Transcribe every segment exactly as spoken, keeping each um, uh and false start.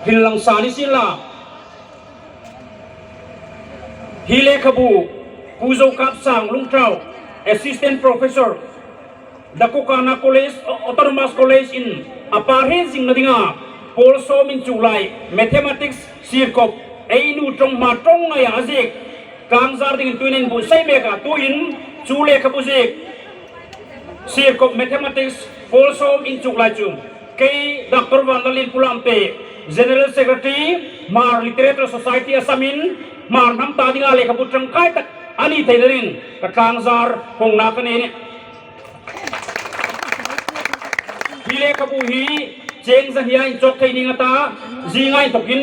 Inlang sa ni sien la. Hi lekhabu, Pu Zokapsang Lungtau, Assistant Professor, Dakukhana College, Autonomous College in a pa hre zingna dinga, pawl sawm inchuklai, Mathematics, sirkop, ei nu ṭawng hma ṭawng ngaia a ziek, tlangzar dingin tuin inbuotsai mek a, tuin chu lekhabu ziek, sirkop Mathematics, pawl sawm inchuklai chu, kei Doctor Vanlalien Pulamte, General Secretary, Hmar Literature Society Assam in, Hmar hnam ta dinga lekhabu ṭangkai tak a ni thei dingin ka tlangzar hawngna ka nei a nih. Hi lekhabu hi cheng zahnia inchawk thei ning a ta, zinga inthokin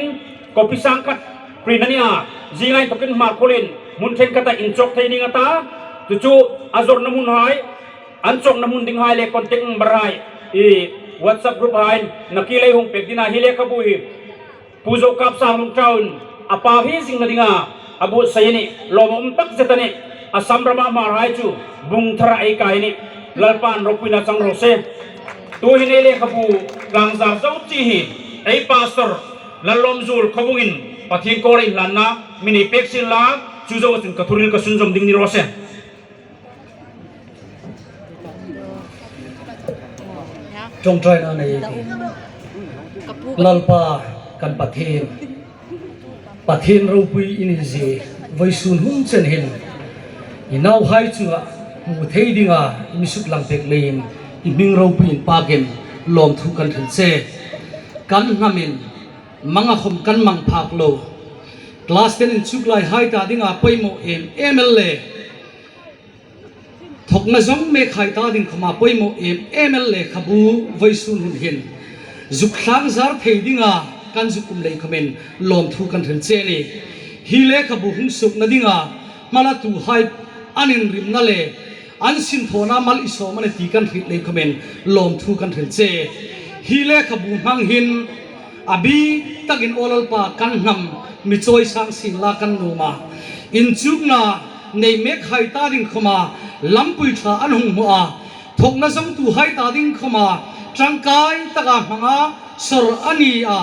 copy sangkhat print a nih a, zinga inthokin Hmar Khawlien hmun ṭhenkhata inchawk thei ning a ta, chu chu a zawrna hmunhai, an chawkna hmun dinghai le contact number hai, i WhatsApp group hai, nakie lei hung pek dingin hi lekhabu hi Pu Zokapsang Lungtauin a pa hre zingna dinga a buotsai a nih, lawmum tak zet a nih, Assam rama Hmarhai chu bung thara ei kai a nih, Lalpan ropuina chang raw se. Tuhin ei lekhabu tlangzar zo chi hi, ei pastor, Lallawmzuol Khawbungin Pathien kawla inhlanna mi nei pek sien la, chu zo chun ka thuril ka sunzawm ding ni raw se. Ṭawngṭaina nei ei tih. Lalpa kan Pathien, Pathien ropui i ni zie, vawisun hun chen hin i nauhai chunga hmu thei dinga mi suklang pek leiin i hming ropui inpakin lawmthu kan hril che. Kan hnamin manga khom kan mang phak lo, class ten inchuklaihai ta dinga poimaw em em el le thawkna zawng mekhai ta ding khoma poimaw em em el lekhabu vawisun hun hin zuk tlangzar thei dinga kan zuk um lei khomin lawmthu kan hril che a nih. Hi lekhabu hung suokna dinga hmalatuhai an inrimna le an sinthawna mal i sawm a nih ti kan hriet lei khomin lawmthu kan hril che. Hi lekhabu hmang hin a bik takin aw Lalpa kan hnam mi chawisang sien la kan nuom a. Inchukna nei mekhai ta ding khoma lampui ṭha an hung hmu a. Thawkna zawngtuhai ta ding khoma ṭangkai taka hmanga sawr a ni a.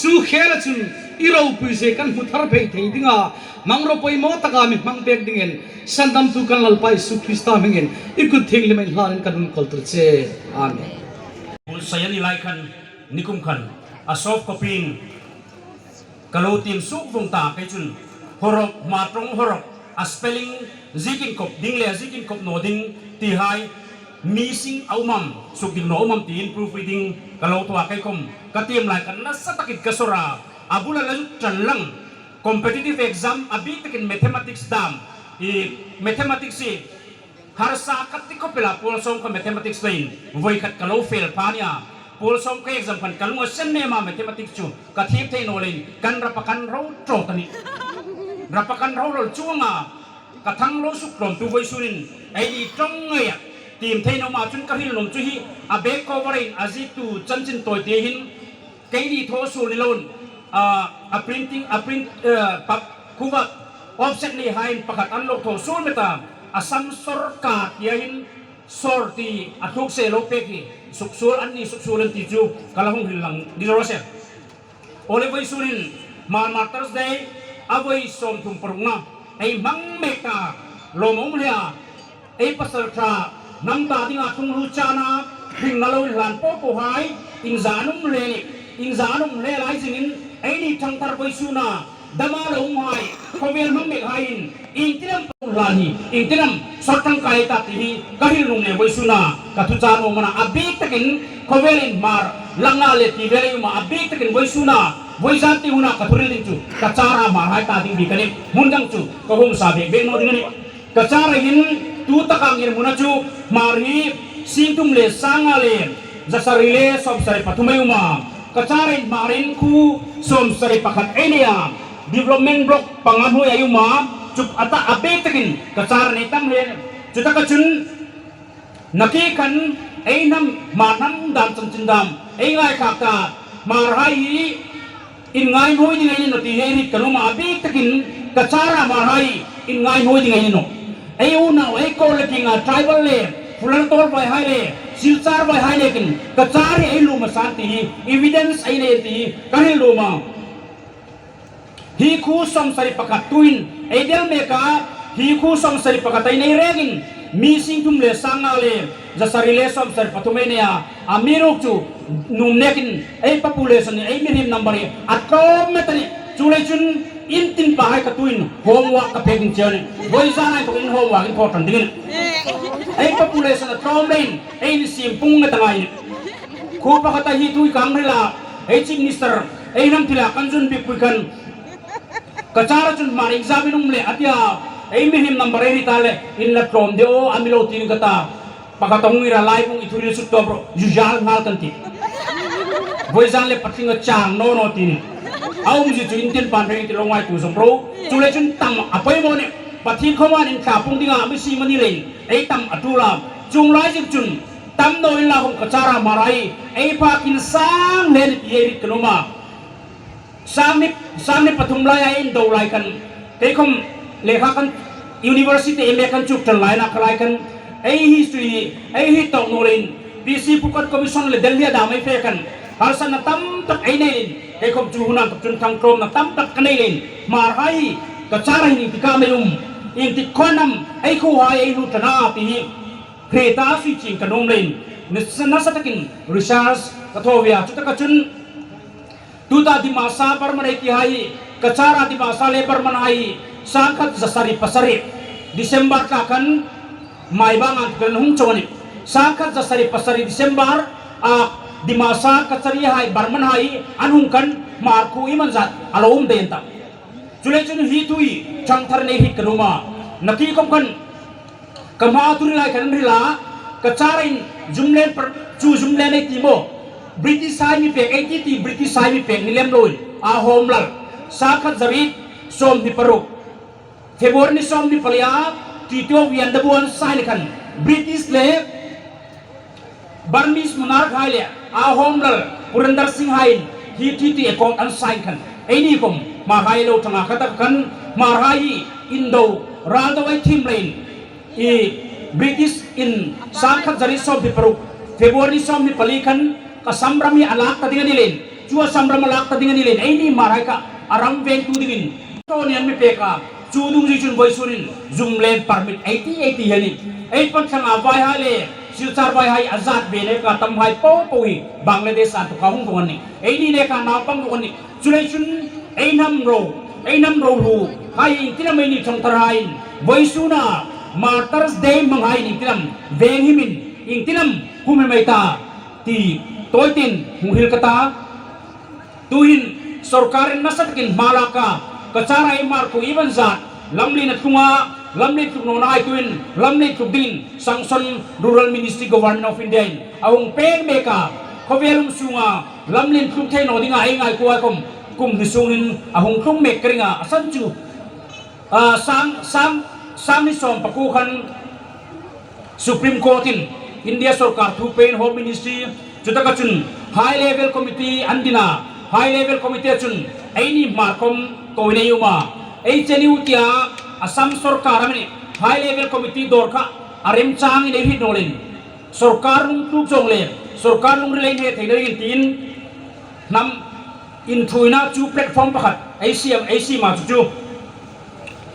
Chu khela chun i ropui zie kan hmu thar phei thei dinga hmangruo poimaw taka mi hmang pek dingin sandamtu kan Lalpa Isu Krista hmingin i kut thienghlimin hlanin kan hun kawl tir che. Amen. Buotsai a ni lai khan, nikum khan a soft copy-in ka lo tiem suok vong ta, kei chun Horok, Hmar ṭawng Horok, a spelling ziek inkop ding le ziek inkop naw ding tihai missing a um am, sukding naw um am tiin proofreading ka lo thaw a, kei khom ka tiem lai khan nasa takin ka sawr a, a bula la zuk ṭan lang. Competitive exam a bik takin mathematics dam, i mathematics hi harsa ka ti khawp el a, pawl sawm kha mathematics leiin voi khat ka lo fail pha a nih a. Pawl sawm kha exam khan ka lung a sen nem a, mathematics chu ka thiep thei naw leiin kan rapa kan ro ṭawt a nih. Rapa kan ro ro chuong a, ka thang lo suk tlawmtu vawisun hin ei ni ṭawng ngeia tiem thei naw ma chun ka hril nuom chu hi a back cover-in a ziektu chanchin tawite hin keini thaw suol ni loin, ah, a printing, a print, eh, pa-, khuva offset neihaiin pakhat an lo thaw suol met a, Assam sawrkar tia hin sawr ti a thluk se lo pek hi, suksuol an ni, suksuol an ti chu ka la hung hril lang ni raw se. Aw le, vawisun hin Hmar Martyrs' Day a voi sawmthum parukna ei hmang mek ta, lawm a um hle a. Ei pasalṭha hnam ta dinga tlung hlu chana hringna lo inhlan po po hai, inza an um hle a nih. Inza an um hle lai zingin eini ṭhangthar vawisuna dama lo um hai, khawvel hmang mek haiin iengtin am hlan hi, iengtin am sawr ṭangkai ta ti hi ka hril nuom le vawisuna ka thuchah nuom a na, a bik takin khawvelin Hmar langa le ti vel ei um a, a bik takin vawisuna, vawizan ti huna ka thuhril ding chu ka chara Hmar hai ta ding bik a nih. Hmun dang chu ka huomsa bek bek naw ding a nih. Ka chara hin tu taka ngirhmuna chu Hmar hi singtum le sanga le zasari le sawmsari pathum ei um a. Ka chara hin Hmarin khuo sawmsari pakhat ei nei a. Development block panga hnuoia ei um a. Chu a ta a bik takin ka chara nei tam hle. Chu taka chun nakie khan ei hnam, Hmar hnam dam chanchin dam ei ngaithlak ta, Hmar hai hi inngaihnoi ding ei ni nawh ti hi ei hriet ka nuom a, a bik takin ka chara Hmar hai inngaihnoi ding ei ni nawh. Ei unau, ei kawl le kinga tribal le Pu Laltawlvai hai le, Silchar vai hai le kin, Cachar hi ei lum a san ti hi, evidence ei nei ti hi, ka hril lum a. Hi khuo sawmsari pakhat tuin, ei del mek a, hi khuo sawmsari pakhat ei nei rekin, mi sing thum le sang nga le, zasari le sawmsari pathum ei nei a, amiruokchu, nuom nekin, ei population, ei mihriem number hi, a tlawm met a nih, chuleiin chun, in tin pa hai ka tuin, homework ka pek in chiau ni, vawizan hai tukin homework in thaw ṭan dingin. Ei population a tlawm leiin, ei insiem pung met a ngai ni. Khuo pakhata hi thu ka hang hril a, ei Chief Minister, ei hnam thila kan zun bik pui khan. Cachara chun Hmar exam in um le a tia, ei mihriem number ei hriet ta le, in la tlawm de aw, a mi lo ti ni ka ta. Pakhat a hung ira lai bung i thu hril suk tawp ro, zu zal ngal kan ti. Vawizan le patling a chang naw naw ti ni. A umzie chu in tin pa'n hre ti lo ngaituo zawm ro. Chuleiin chun tam a poimaw ni. Pathien khawma in thlapung dinga mi siem a ni leiin, ei tam a tul a. Chuong lai zing chun, tam naw inla hung Cachara Hmar hai, ei phakin sang le ni ti ei hriet ka nuom a. Sang hni, sang hni pathum laia indo lai khan, kei khawm lekha kan university M A kan chuk ṭan laia ka lai khan, ei history, ei hi tawk naw leiin, P C Phukat Commission le Delhi-a dam ei fe khan, harsatna tam tak ei nei leiin, kei khawm chu hun ang tak chun ṭhang tlawmna tam tak ka nei leiin, Hmar hai, Cachar hin ieng tik am ei um, ieng tik khuo am, ei khuo hai ei hlut ṭan a ti hi, hre ta sui chieng ka nuom leiin, nasa, nasa takin research ka thaw ve a, chutaka chun, tuta Dimasa Barman ei ti hai, Cachara Dimasa le Barman hai, sangkhat zasari pasari, December thla khan Maibang an khan hung chawng a nih. Sangkhat zasari pasari December a Dimasa Kachari hai Barman hai an hung khan Hmar khuo iemani zat a lo um dai an ta. Chuleiin chun hi thu hi ṭhang thar nei hriet ka nuom a. Nakie khawm khan ka hma thu hril lai khan an hril a, Cachar in Zumlen par-, chu Zumlen ei ti maw. British hai mi pek ei ti ti British hai mi pek ni lem loin. A Home Lal. Sangkhat zariet sawmhni paruk. February ni sawmhni palia, Treaty of Yandabo an sign khan. British le Burmese monarch hai le, a Home Lal, Purendra Singh hai in, hi Treaty Accord an sign khan. Eini khawm, Hmar hai lo ṭhang a ka ta khan, Hmar hai hi indo, ral do ei thiem leiin. I British in sangkhat zariet sawmhni paruk, February sawmhni pali khan, Assam ram hi a lak ta ding a ni leiin, chu Assam ram a lak ta ding a ni leiin, eini Hmar hai kha a ram vengtu dingin, Tony an mi pek a, chu dungzui chun vawisun in Zumlen permit ei ti, ei ti hi a nih. Ei pan thlang a vai hai le, Silchar vai hai a zat ve le ka tam hai po po hi, Bangladesh a inthawka hung vong an nih. Eini le ka naupang vong an nih. Chuleiin chun ei hnam ro, ei hnam ro hlu, hai ieng tin am eini ṭhang thar hai in, vawisuna Martyrs Day hmang hai ieng tin am, veng himin, ieng tin am, hum him ei ta, ti, tawi tin, hung hril ka ta. Tuhin, sorkar in nasa takin hma lak a, Cachar hai Hmar khuo iemani zat, lamlien a tlung a, lamlien tluk nawna hai tuhin, lamlien tluk dingin, sanction Rural Ministry Government of India in, a hung pek mek a, khawvel um sunga, lamlien tluk thei naw dinga ei ngaikuo khawm, kum hni sungin a hung tlung mek ka ring a, a san chu, a, sang, sang, sang hni sawm pakuo khan Supreme Court in India sorkar thu peiin Home Ministry, chutaka chun High Level Committee an din a, High Level Committee a chun eini Hmar khawm ko nei um a, H N U tia Assam sorkar a mi ni, High Level Committee dawr kha a remchangin ei hriet naw leiin, sorkar lungtluk zawng le, sorkar lungril ei hne thei naw dingin tiin, hnam inthuina chu platform pakhat, ei siem, ei siem a chu chu.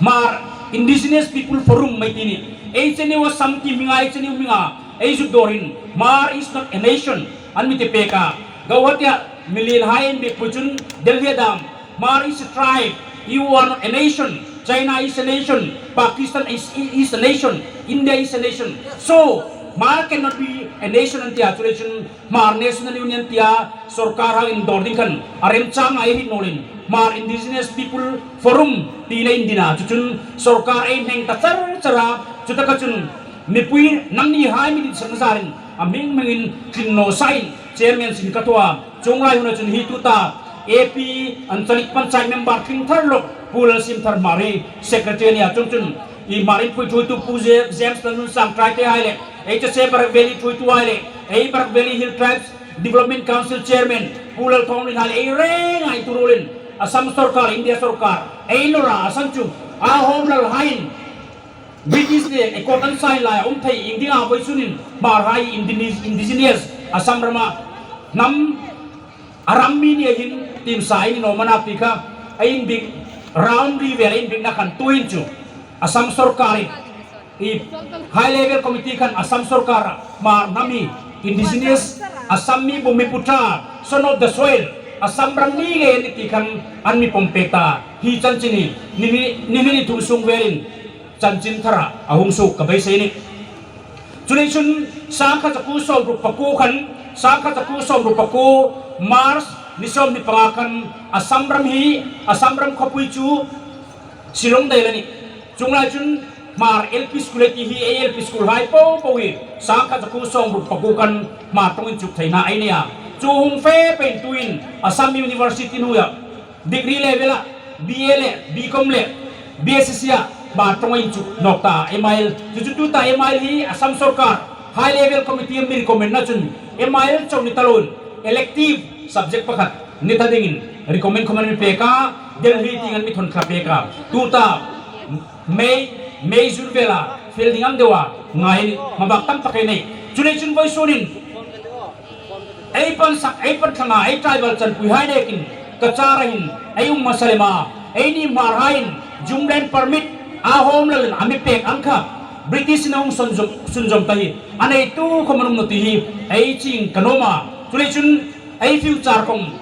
Hmar Indigenous People Forum mei ti ni. H N U Assam ti hminga, H N U hminga, ei zuk dawrin, Hmar is not a nation, an mi ti pek a. Guwahati-a, mi lien hai an biek pui chun, Delhi-a dam, Hmar is a tribe. You are not a nation. China is a nation. Pakistan is, is a nation. India is a nation. So, Hmar cannot be a nation an ti a, chuleiin chun Hmar National Union tia sorkar hang indawr ding khan a remchang a ei hriet naw leiin Hmar Indigenous People Forum tiin ei din a, chu chun sorkar ei hneng ta char char a, chutaka chun mipui nangni hai mi dit sang zarin a hming hmingin tlin naw sain chairman sin ka thaw a, chuong lai huna chun hi tuta A P Anchalik Panchayat member tling thar lawk Pu Lalsimthar Hmar hi secretary a ni a, chuong chun ei Hmar Inpui thuoitu Pu Je-, James Lalnunsang Tribe te hai le, ei H S A Barak Valley thuoitu hai le, ei Barak Valley Hill Tribes Development Council Chairman Pu Lalthawmlien hai le, ei reng a intuol in, Assam sorkar, India sorkar, ei nawr a san chu, a Home Lal haiin, British le accord an sign lai a um thei ieng dinga vawisun hin Hmarhai indi-, indigenous Assam rama hnam a ram mi ni hin tiem sa ei ni naw am a na ti kha, a inbiek round ri vel a inbiekna khan tuhin chu Assam sawrkar i, i high level committee khan Assam sawrkar Hmar hnam hi indigenous Assam mi bum mi puta, son of the soil, Assam ram mi ngei an ni ti khan an mi pawm pek ta. Hi chanchin hi ni, ni, ni, ni, ni thum sung velin chanchin thara a hung suok ka beisei a nih. Chuleiin chun sangkhat zakuo sawmruk pakuo khan, sangkhat zakuo sawmruk pakuo March ni sawmhni panga khan Assam ram hi, Assam ram khawpui chu Shillong dai la nih. Chuong lai chun Hmar L P school ei ti hi, ei L P school hai po po hi sangkhat zakuo sawmruk pakuo khan Hmar ṭawng inchuk theina ei nei a. Chu hung fe peiin tuhin Assam University hnuoia degree level-a B A le B Com le B S C-a Hmar ṭawng a inchuk nawk ta M I L. Chu chu tuta M I L hi Assam sawrkar high level committee mi recommend-na chun M I L chau ni ta loin elective subject pakhat ni ta dingin recommend khawm an mi pek a, Delhi tieng an mi thawn thla pek a. Tuta May, May June vela field ding ang deu a ngai a nih, hmabak tam tak ei nei. Chuleiin chun vawisunin ei pan sak, ei pan thlang a, ei tribal chanpuihai nekin Cachar-a hin ei um hmasa lem a. Eini Hmarhaiin Zumland permit a hawm loin a mi pek ang kha British-in a hung sunzawm, sunzawm ta hi a neitu khawm an um naw ti hi ei chieng ka nuom a. Chuleiin chun ei future khawm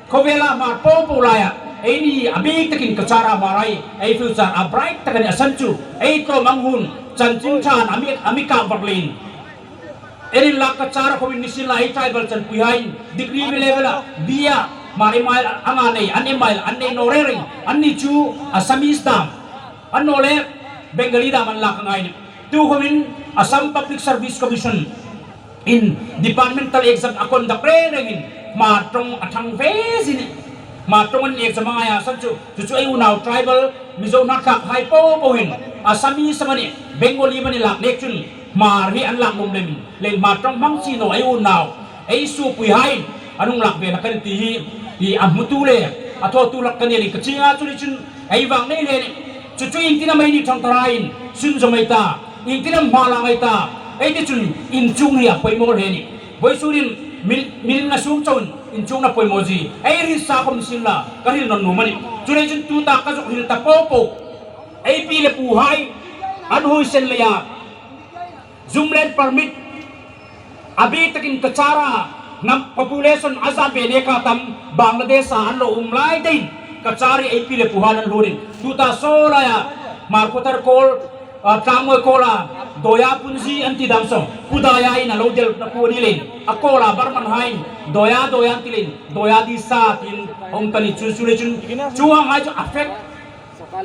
khawvela Hmar po po laia eini a bik takin Cachar-a Hmarhai ei future a bright tak a ni a san chu ei tlawm ang hun chanchin ṭhain a mi, a mi kap vak leiin. Ei inlak Cachar-a khawmin nisin lai ei tribal chanpuihaiin degree level-a B A Hmar M I L anga nei, an M I L an nei naw reng reng, anni chu Assamese dam, annawleh Bengali dam an lak a ngai a nih. Tukhawmin Assam Public Service Commission in departmental exam a conduct reng rengin Hmar ṭawng a ṭhang ve zing a nih. Hmar ṭawng an exam a ngai a san chu, chu chu ei unau tribal Mizo hnathlakhai po po hin Assamese amanih, Bengali amanih lak nek chun Hmar hi an lak nuom lem leiin Hmar ṭawng hmang si naw ei unau, ei supuihaiin an hung lak ve hlak a nih ti hi, hi a hmutu le a thawtu hlak ka ni leiin ka chieng a. Chuleiin chun ei vang nei le nih. Chu chu iengtin am eini ṭhangtharhaiin sunzawm ei ta, iengtin am hma lang ei ta, ei ti chun inchuk hi a poimaw hle a nih. Vawisunin min, min na sung chauin inchukna poimaw zie ei hril sa khawm sienla ka hril nawn nuom a nih. Chuleiin chun tuta ka zuk hril ta po po, ei pi le puhai an huoisen leia Zumland permit a bik takin Cachar-a hnam population a zat ve neka tam, Bangladesh-a an lo um lai deuin Cachar-a ei pi le puhai an hluonin tuta saw laia Hmar Khuothar Kawl, a, Tlangmawi Kawla Doya Punji an ti dam saw, Pu Doya-in a lo delna khuo a ni leiin, a Kawla Burmanhaiin Doya, Doya an ti leiin Doya Disa tiin a um ta a nih. Chu, chuleiin chun chuonghai chu a fake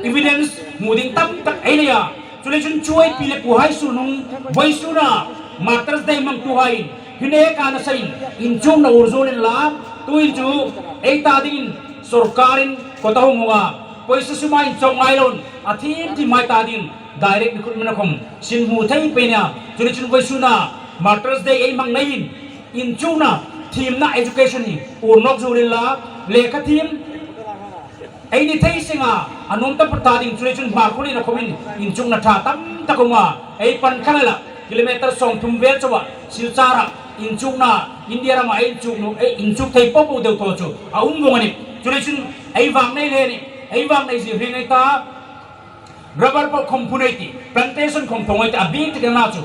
evidence hmu ding tam tak ei nei a. Chuleiin chun chu ei pi le puhai suol hnung, vawisuna Martyrs' Day hmangtuhai hi neka nasain inchukna ur zuol inla, tuhin chu ei ta dingin sawrkarin kawt a hung hawng a, pawisa suma inchawk ngai loin a thim thimhai ta dingin direct recruitment-a khawm sin hmu thei pei a nih. Chuleiin chun vawisuna Martyrs' Day ei hmang nei hin inchukna, thimna, education hi ur nawk zuol inla, lekha thiem ei ni thei seng a, a nuom taphawt ta ding. Chuleiin chun Hmarkhawlien-a khawmin inchukna ṭha tam tak a um a, ei pan thlang el a, kilometer sawmthum vel chauha Silchar-a inchukna, India rama ei inchuk nuom, ei inchuk thei po po deu thaw chu a um vawng a nih. Chuleiin chun ei vang nei hle a nih, ei vang nei zie hre ngei ta. Rubber po khawm phun ei tih, plantation khawm phun ei tih, a bik tak a na chu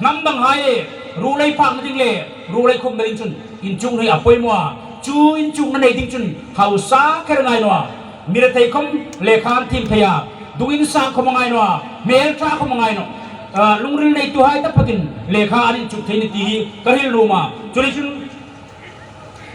hnam danghai le ruolhai phakna ding le ruolhai khumna ding chun inchukna hi a poimaw a. Chu inchukna nei ding chun hausa kher ngai naw a, mi rethei khawm lekha an thiem thei a, dung insang khawm a ngai naw a, hmel ṭha khawm a ngai naw a, lungril neituhai taphatin lekha an inchuk thei a nih ti hi ka hril nuom a. Chuleiin chun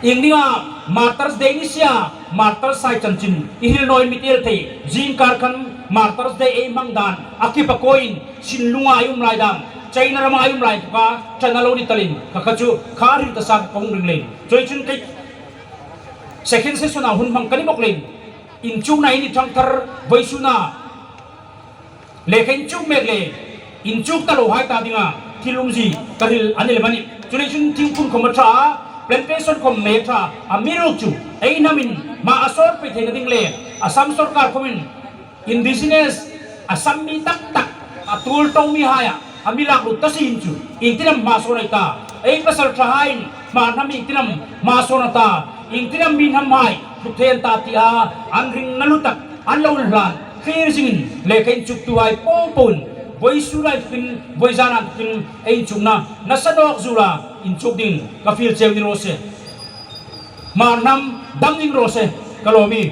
ieng dinga Martyrs' Day ni sia, Martyrs hai chanchin i hril nawin mi ti el thei, zingkar khan Martyrs' Day ei hmang dan a kipakawin Shinlunga ei um lai dam, China rama ei um lai kha ṭan a lo ni ta leiin, kha kha chu kha hril ta sa ka hung ring leiin. Chuleiin chun kei second session-a hun hmang ka ni bawk leiin, inchukna ei ni ṭhangthar vawisuna lekha inchuk mek le inchuk ta lohai ta dinga thil umzie ka hril a ni lem a nih. Chuleiin chun thingphun khawm a ṭha a, plantation khawm nei a ṭha a, amiruokchu ei hnamin hma a sawt pei theina ding le Assam sawrkar khawmin indigenous Assam mi tak tak A tuol to mihai a, a mi lak lut ta si hin chu, iengtin am hmasawn ei ta? Ei pasalṭhahai Hmar hnam iengtin am hmasawn a ta? Iengtin am mi hnamhai hluk thei an ta tia an ringna lutak an lo inhlan thlir zingin, lekha inchuktuhai popoin, vawisun lai tukin, vawizan lai tukin ei inchukna nasa nawk zuola inchuk dingin ka fiel cheu ni raw se. Hmar hnam dam ding raw se, ka lawm ie.